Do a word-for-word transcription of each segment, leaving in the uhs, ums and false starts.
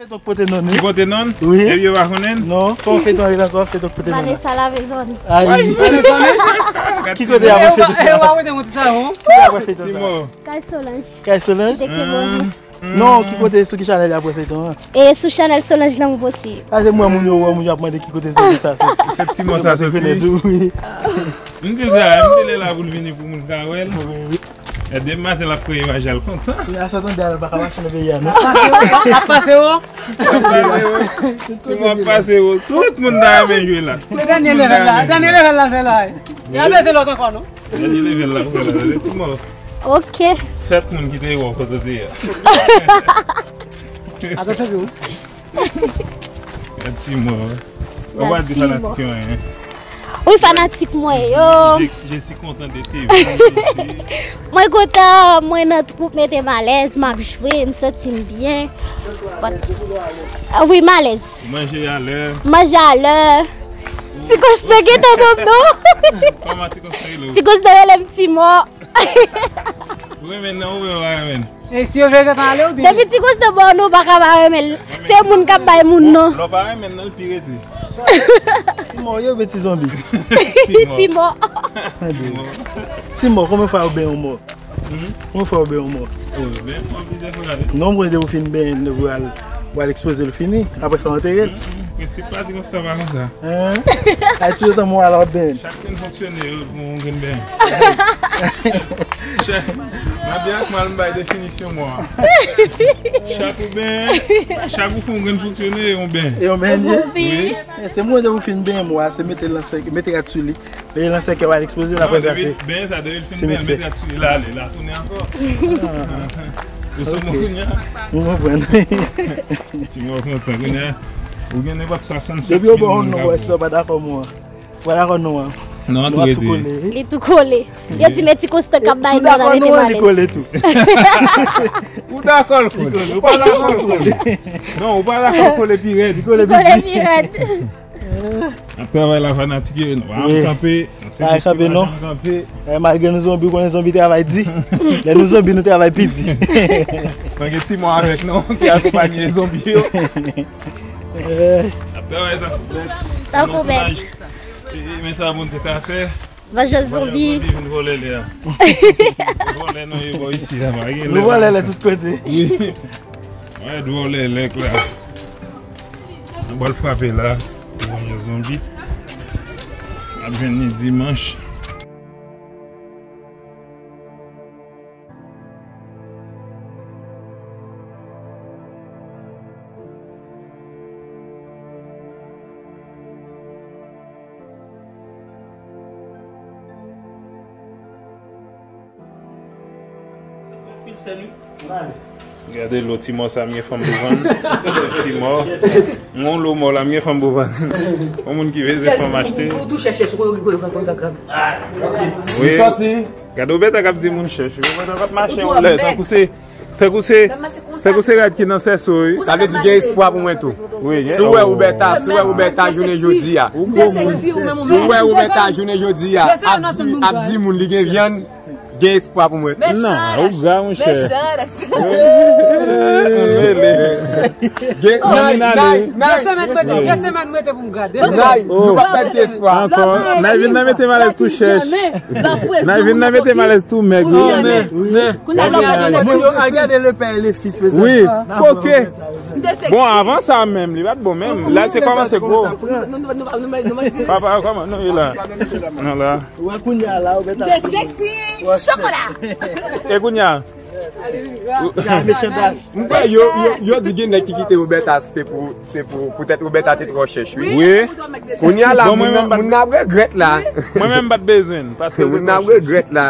Feyton k pote non, wi. Ki pote non? Wi. Epi yo pa konnen? Non, kòman feyton an ye la, kòman feyton k pote non? Vanessa Lavezon. Ay. Vanessa, ki kote y ap fè feyton sa? Ki ap fè feyton sa? Timo. Kay Solange. Kay Solange? Site Kemoni. Non, ki kote, sou ki chanèl y ap fè feyton an? E sou chanèl Solange Lanmou Posib. Sa se mwen moun yo wè, moun yo ap mande ki kote se sa soti. Fè ti mo sa soti. Wi. M di sa, m di lè la pou l vini pou moun ka wè l. Wi, wi. E demen maten l ap kwè imaj al kontan. Wi, aswè tande al pa ka mache nan peyi a non. Ap pase wo. Ti mo ap pase wo. Tout moun ta renmen jwe la. Se dènye level la. Dènye level la se la. Y a bese lòt ankò non. Dènye level la pou fè la. Ti mo. Ok. Sèt moun ki te wè w kote w te ye a. Atansyon tou. Ti mo. Ou pa di fanatik yo anyen. Wi, fanatik mwen yo. Je, je suis content de te voir ici. Mwen kontan, mwen nan twoup Mete m alèz, m ap jwe, m santi m byen. But, ah, wi, m alèz. Manje a lè. Manje a lè. Ti Konstan gentan ban m non. Kòman Ti Konstan rele w? Ti Konstan rele m Ti Mò. Ou renmen non, ou pa renmen? E si yo vle ret ale ou byen? Depi Ti Konstan ba w non, ou pa ka pa renmen l. Se moun k ap bay moun non. Lè w pa renmen nan, l pi rete. Ti Mò ye oubyen Ti Zonbi? Ti Mò. Ti Mò. Ti Mò, konbyen fwa ou benyen yon mò? Konbyen fwa ou benyen yon mò? Oh, benyen mò plizyè fwa. Non, mwen depi w fin benyen l, ou al, ou al ekspoze l fini. Apre sa, w antere l. Prensip pa Ti Konstan pa konsa. Hein? Ay, ti yo tan mò al ap benyen. Chak fin fonksyone, yo, pou yon grenn benyen. Chak, m ap byen ak mal, m bay definisyon mò a. Chak ou benyen, chak ou fè yon grenn fonksyone, yon benyen. E yon benyen ye? Wi. Eh, se mwen de ou fin benyen mò a, se mete l nan sèkèy, mete rad sou li. Mete l nan sèkèy, w al ekspoze l, apre sa, se benyen sa, depi l fin benyen, mete rad sou li, l ale, l a tounen ankò. Ou sou moun kounye a? M konprann. Ti Mò kontan kounye a. Ou gen nenpòt swasannsenk mil moun k ap wè w. Depi yo ba w non, wè, si w pa dakò mò a. Ou pa dakò non an. Non, an tou rete. Li tou kole. Yo di men Ti Konstan k ap bay non nan Mete m alèz. Ou dakò l kole. Ou pa dakò l kole. Non, ou pa dakò l kole pi rèd. Li kole pi rèd. Ap travay la fanatik yo. Wi. Pa janm kanpe. Pa janm kanpe non. Malgre nou zonbi, ou konnen zonbi travay di. Lè nou zonbi, nou travay pi di. Fò gen Ti Mò avèk nou ki akonpanye zonbi yo. Ap travay tankou bèt. Tankou bèt. E, e, men sa Bondye ka fè. Vanjans zonbi. Vanjans zonbi vin vòlè lè a. Vòlè nou ye bò isi la, pa gen lè. Nou vòlè lè tout kote. Wi. Wè, vòlè lè la. N ap al frape la. Vanjans zonbi. N ap jwenn li dimanch. Anpil sèl, wi. Gade lo ti mò sa, m gen fanm pou vann. Ti mò. M gon lo mò la, m gen fanm pou vann. Yon moun ki bezwen fanm achte. Ou tou chèche, sou kote ou ki kote ou ka kote ou ka. Wi. Gade Roberta k ap di moun chèch. Roberta p ap mache yon lè, tankou se, tankou se, tankou se rad ki nan sèso, wi. Sa vle di gen espwa pou mwen tou. Wi, si w wè Roberta, si w wè Roberta jounen jodi a. Si w wè Roberta jounen jodi a, ap di, ap di moun li gen vyann, gen espwa pou mwen. Non, ou gra, monchè. Gen, nan, nan, nan, gen semèn mwen te, gen semèn mwen te pou m gade. Nan, nou pa pèdi espwa. Ankò. Nan vin nan mete m alèz tou chèch. Nan vin nan mete m alèz tou mèg, wi. Moun yo al gade Le Père et le Fils, mezanmi. Wi, koke. Bon, avan sa menm, li pa t bon menm. La, te kòmanse gwo. Papa, kòman nou ye la? Nou la. Ou wè kounye a la, ou mèt ap. De seksi chokola. E kounye a? M kwè yo, yo, yo di gen nèg ki kite Roberta, se pou, se pou, poutèt Roberta te twò chèch, wi. Wi. Kounye a la, moun nan, moun nan ap regrèt la. Mwen menm m pa t bezwen l, paske l te twò chèch. Moun nan ap regrèt la.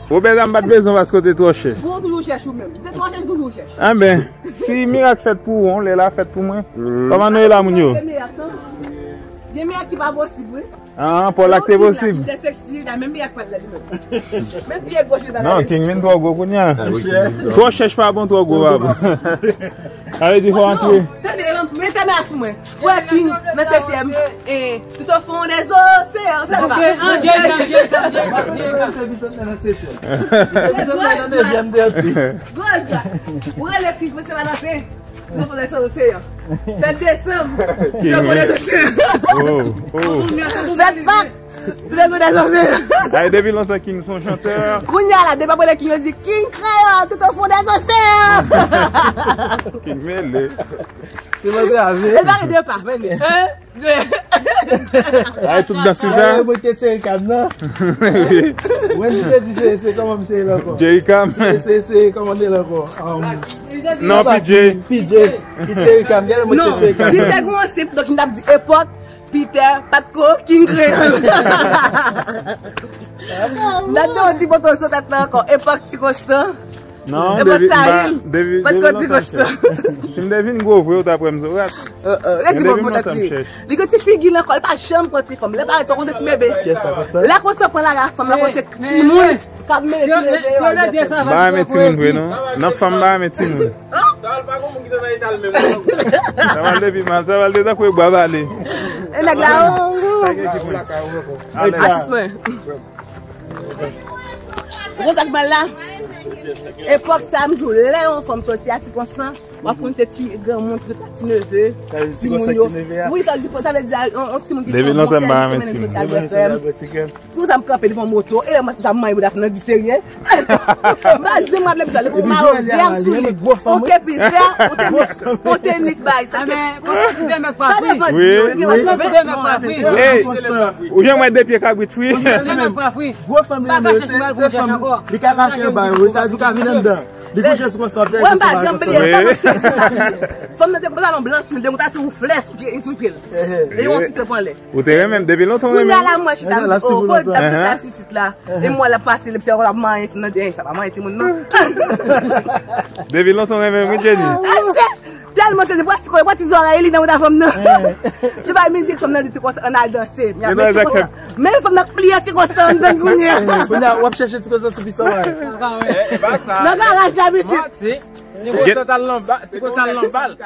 Roberta, m pa t bezwen paske w te twò chèch. Bon, toujou chèch ou menm. Ou te twò chèch, toujou chèch. Anben, si mirak fèt pou ou, lè la fèt pou mwen. Kòman nou ye la, moun yo? Gen mirak ki pa posib, wi. Ah, Paul ak te posib. Li te seksi, li ta menm pye ak pal la li menm. Menm pye goch li pa. Non, King vin twò gwo kounye a. Twò chèch pa bon, twò gwo pa bon. Sa vle di fò antre. Tande, mete men sou mwen. Wè King nan setyèm. E tout au fond des océans. Sa va. Gwo dwa. Ou rele King, mwen se pa nan pen. Drapo dèzoseyan. Fèt desanm. Drapo dèzoseyan. Oh, oh. Fèt Pak. Drapo dèzoseyan. Ay, depi lontan King se yon chantè. Kounye a la, depi apre King yo di King Kreyòl tout au fond des océans. King mele. Se mwen grave. E pa de pa, men. Hein? Ay, tout dans sa. Ay, mwen te Jerry Cam nan. Wendy te di se, se kòman misye ye la ankò? Jerry Cam. Se, se, se kòman li ye la ankò? Um, non, P J. P J. P J Cam. Gade mwen te Jerry Cam. Si m te gen yon sip, donk m t ap di epòk, Peter, Patko, King Kreyòl. M t ap di yon ti poto sou tèt la ankò, epòk Ti Konstan. Non, Devi, Devi, Devi lontan m chèch. Si m te vin gwo vre, ou ta pran m sou rat. Lè di bon potat li. Li gen ti figi l ankò, li pa janm pran ti fanm. Lè parèt, ou konn ti bebe. Lè Konstan pran la, la fanm la konn se timoun k ap mele ti bebe. M pa renmen timoun vre, non. Nan fanm, m pa renmen timoun. Sa val pa gon moun ki te nan eta l menm, non. Sa val depi mal, sa val de tankou e bwa bale. E nèg la, oh. Atis mwen. Ou konn sa k mal la? Epòk sa, m di w, lè yon fanm sòti a Ti Konstan, w ap konn se ti granmoun ki sot a ti neve. Timoun yo. Wi, sa di, sa vle di a, yon, yon timoun ki fè yon bon sèvis, sèvis, sèvis, sèvis, sèvis. Sou sa m kanpe devan moto, e lè m ap manyen bouda fanm nan di serye. M pa janm raple m sa, li gon mayo vè sou li. Ou te pi vè, ou te pi, ou te nis bay. Sa depann. Wi. Ou janm wè de pye kabrit fri. Gwo fanm li menm, se, se fanm li ka kache anba yo, sa di w ka vin anndan. Li kouche sou konsa, w ap tande. Wè, m pa janm bliye. Fanm nan te pantalon blan sou li, te yon tatouaj flè sou pye, sou pye l. E yon ti trèp anlè. Ou te renmen m depi lontan, ou renmen m. Kounye a la, mwen chita, m di, oh, bon, sa, sa, ti tit la. E mwen la pase, li ap manyen fanm nan, di, sa pa manyen timoun, non. Depi lontan, ou renmen m, wi, Jenny. Tèlman se pratiko, pati zòrèy li nan mouda fanm nan. Li bay mizik, fanm nan di Ti Konstan, ann al danse. Men fanm nan pliye Ti Konstan anndan kounye a. Kounye a, w ap chèche Ti Konstan sou pis anwa. Nan garaj la, pitit. Ti Konstan t al nan ba-, Ti Konstan t al nan bal.